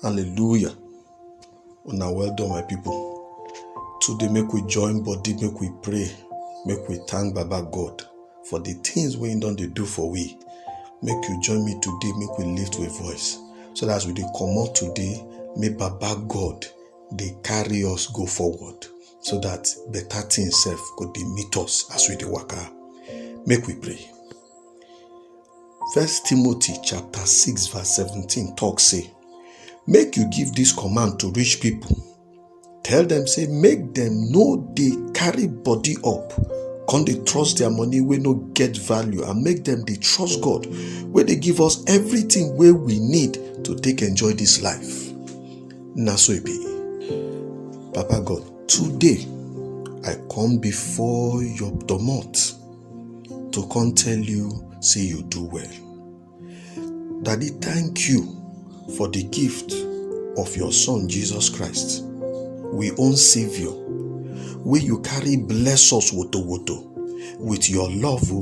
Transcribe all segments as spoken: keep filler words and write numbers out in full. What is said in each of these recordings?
Hallelujah. Una well done, my people. Today, make we join body, make we pray, make we thank Baba God for the things wey he don dey do for we. Make you join me today, make we lift we voice, so that as we dey comot today, make Baba God dey carry us go forward, so that better things sef go dey meet us as we dey waka. Make we pray. First Timothy chapter six verse seventeen talk say, make you give this command to rich people. Tell them say make them no dey carry body up, come dey trust their money wey no get value, and make them dey trust God wey dey give us everything wey we need to take enjoy this life. Na so e be. Papa God, today I come before your domot to come tell you say you do well. Daddy, thank you for the gift of your son Jesus Christ, we own Savior, wey you carry bless us woto woto with your love o,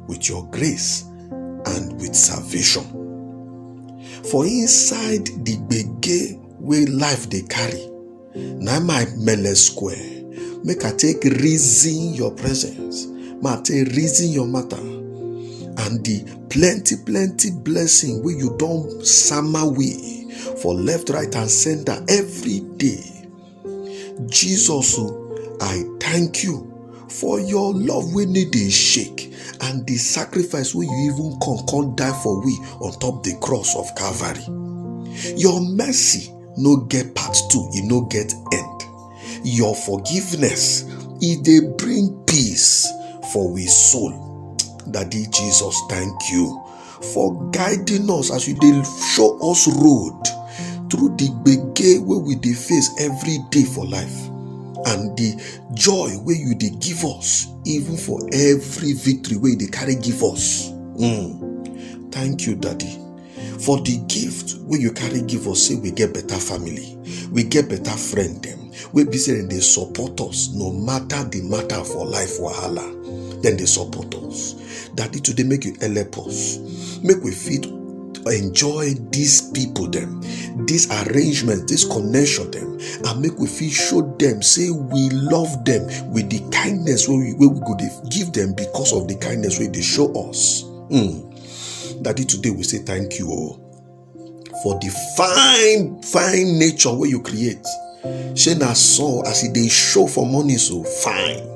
with your grace, and with salvation. For inside the gbege wey life dey carry, na my mele square make I take reason your presence, make I take reason your matter, and the plenty plenty blessing wey you don sama we for left, right, and center every day. Jesus o, I thank you for your love wey no dey shake and the sacrifice wey you even come come die for we on top the cross of Calvary. Your mercy no get part two, e no get end. Your forgiveness, e dey bring peace for we soul. Daddy Jesus, thank you for guiding us as you dey show us road through the gbege wey we dey face every day for life, and the joy wey you dey give us even for every victory wey you dey carry give us. Mm. Thank you, Daddy, for the gift wey you carry give us, say we get better family, we get better friend dem wey be say dem dey support us no matter the matter for life wahala. Dem dey support us. Daddy, today make you help us, make we fit enjoy these people dem, this arrangement, this connection dem, and make we fit show dem say we love dem with the kindness wey we, wey we go dey give dem because of the kindness wey dey show us. Mm. Daddy, today we say thank you o, for the fine fine nature wey you create. Shey na so as e dey show for morning so fine,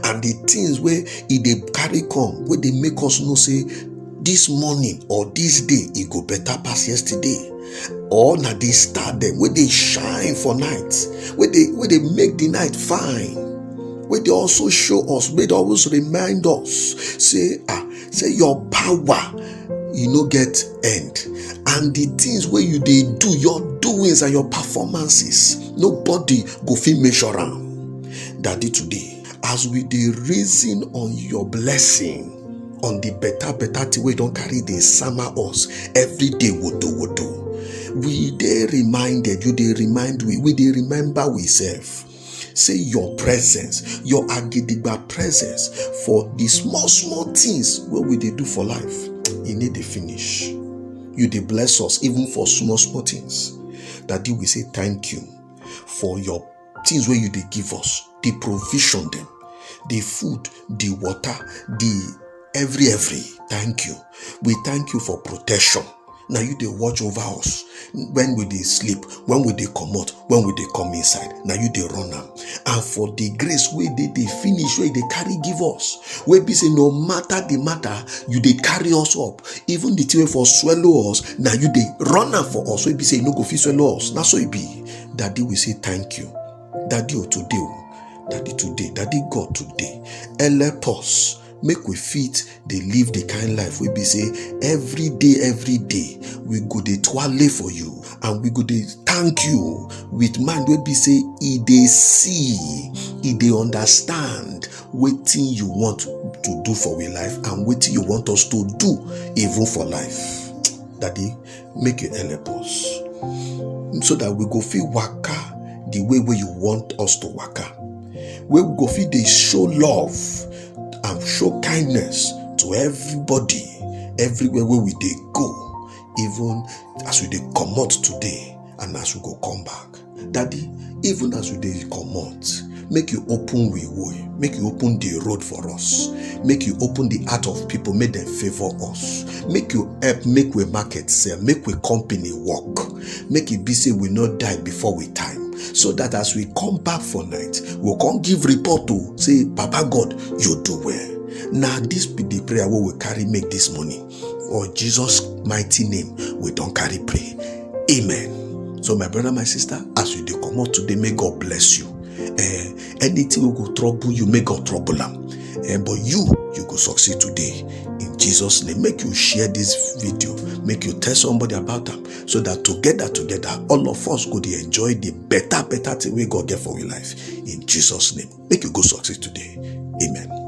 and the things wey e dey carry come wey dey make us know say this morning or this day e go better pass yesterday, or na the star dem wey dey shine for night, wey dey wey dey make the night fine, wey dey also show us, wey dey always remind us say ah say your power e no get end, and the things wey you dey do, your doings and your performances, nobody go fit measure am. Daddy, today as we dey reason on your blessing, on the better better thing wey don carry dey sama us every day woto woto, we dey reminded, you dey remind we, we dey remember we sef say your presence, your agidigba presence for the small small things wey we dey do for life, e no dey finish. You dey bless us even for small small things. Daddy, we say thank you for your things wey you dey give us, the provision dem, the food, the water, the every every. Thank you. We thank you for protection. Na you dey watch over us when we dey sleep, when we dey comot, when we dey come inside. Na you dey run am. And for the grace wey dey dey finish, wey dey carry give us, wey be say no matter the matter, you dey carry us up. Even the thing wey for swallow us, na you dey run am for us, wey be say e no go fit swallow us. Na so e be. Daddy, we say thank you. Daddy o, today o, Daddy, today, Daddy God, today, help us make we fit dey live the kind life wey be say every day every day we go dey twale for you, and we go dey thank you with mind wey be say e dey see, e dey understand wetin you want to do for we life and wetin you want us to do even for life. Daddy, make you help us so that we go fit waka the way wey you want us to waka, wey we go fit dey show love and show kindness to everybody, everywhere wey we dey go, even as we dey comot today, and as we go come back, Daddy, even as we dey comot, make you open we way, make you open the road for us, make you open the heart of people, make dem favour us, make you help make we market sell, make we company work, make e be say we no die before we time, so that as we come back for night, we come give report to say, Papa God, you do well. Na this be the prayer wey we carry make this morning. For Jesus mighty name, we don carry pray. Amen. So my brother, my sister, as you dey comot today, may God bless you. Eh, anything wey go trouble you, may God trouble am. Eh, but you, you go succeed today in Jesus' name. Make you share this video, make you tell somebody about am, so that together, together, all of us go dey enjoy the better, better thing wey God get for we life. In Jesus' name, make you go succeed today. Amen.